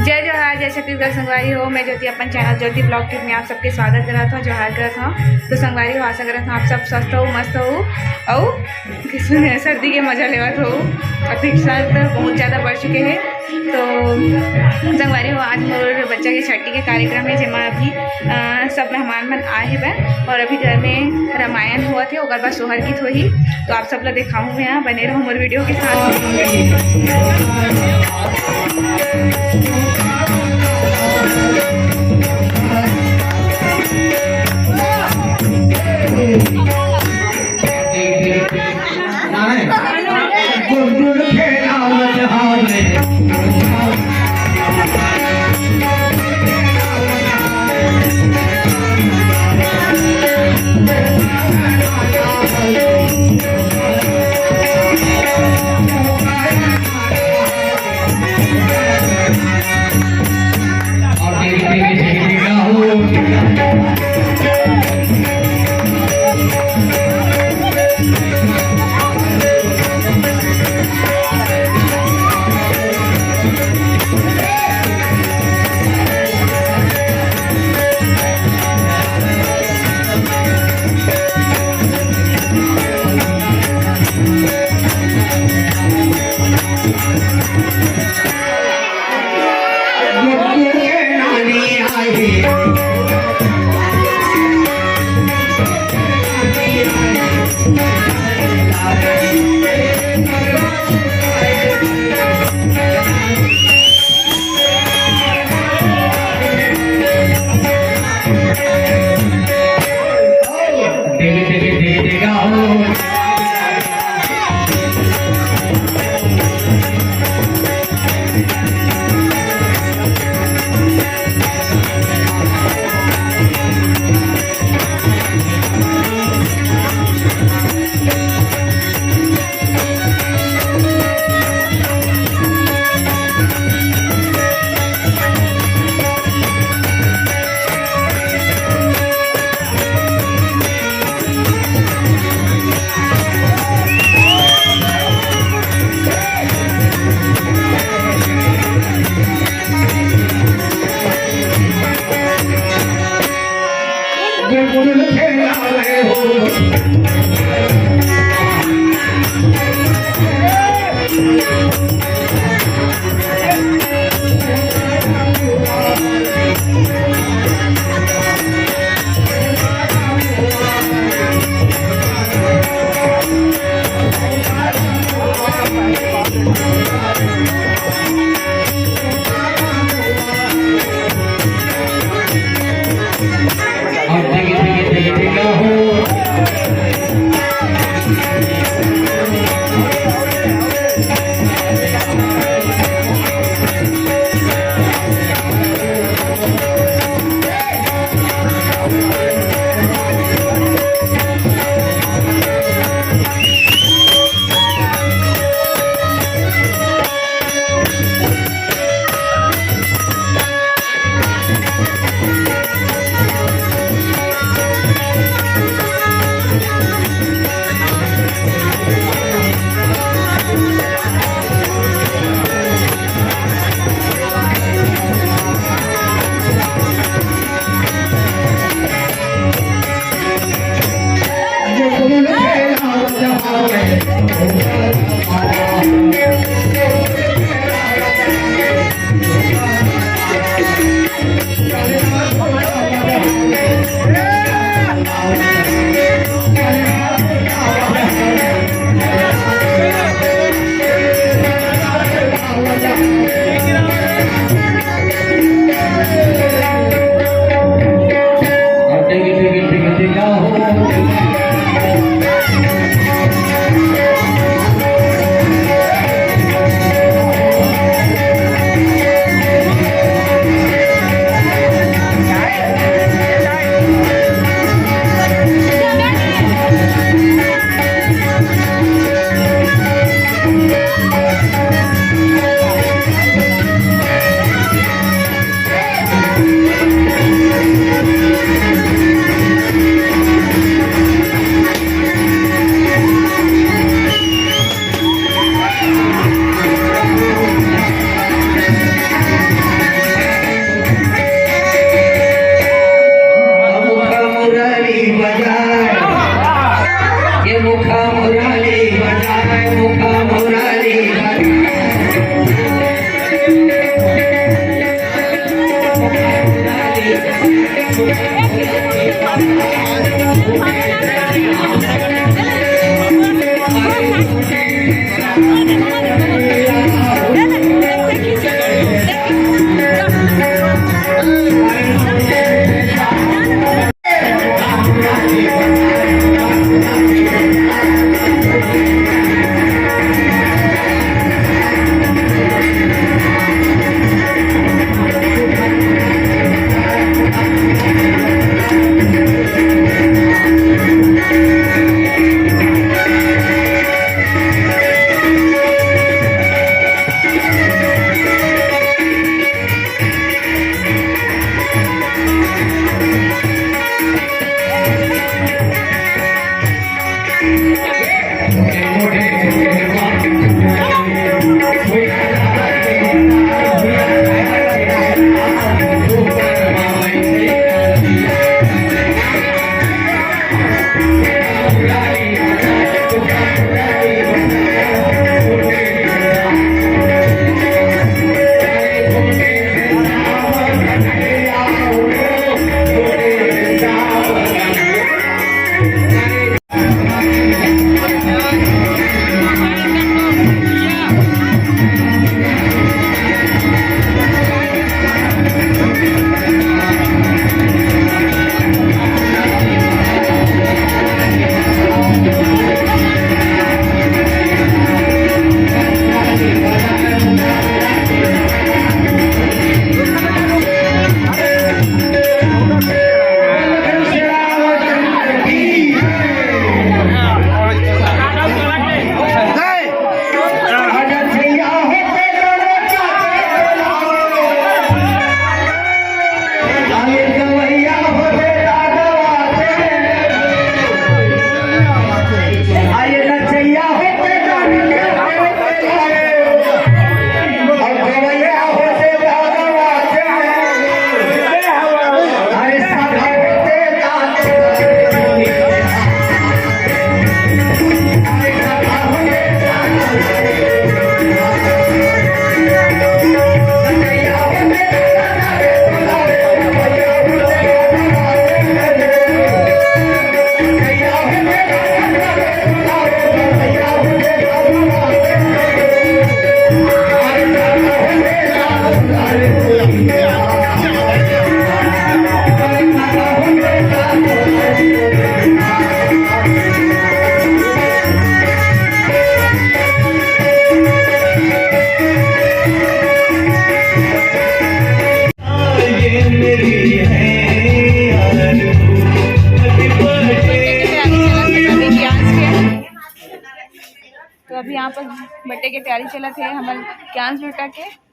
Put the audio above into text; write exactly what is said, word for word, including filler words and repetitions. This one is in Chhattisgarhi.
जय जोहार, जय छत्तीसगढ़ संगवारी हो। मैं ज्योति अपन चैनल ज्योति ब्लॉग ट्यूब में आप सबके स्वागत करत हूँ, जोहार करत हूँ। तो संगवारी हो, आशा करत हूँ आप सब स्वस्थ हो, मस्त हो। अउ सर्दी के मजा लेवत हो। अभी सर्द बहुत ज़्यादा बढ़ चुके हैं। तो संगवारी हो, आज मोर बच्चा के छट्ठी के कार्यक्रम है, जेमा अभी अ, सब मेहमान मन आए हेवय और अभी घर में रामायण होवत हे, ओकर बाद सोहर गीत होही। तो आप सब ला देखाहूँ मैं, बने रहो मोर वीडियो के साथ। तो अभी यहाँ पर बर्थडे के तैयारी चलत हे हमर क्यांस बेटा के।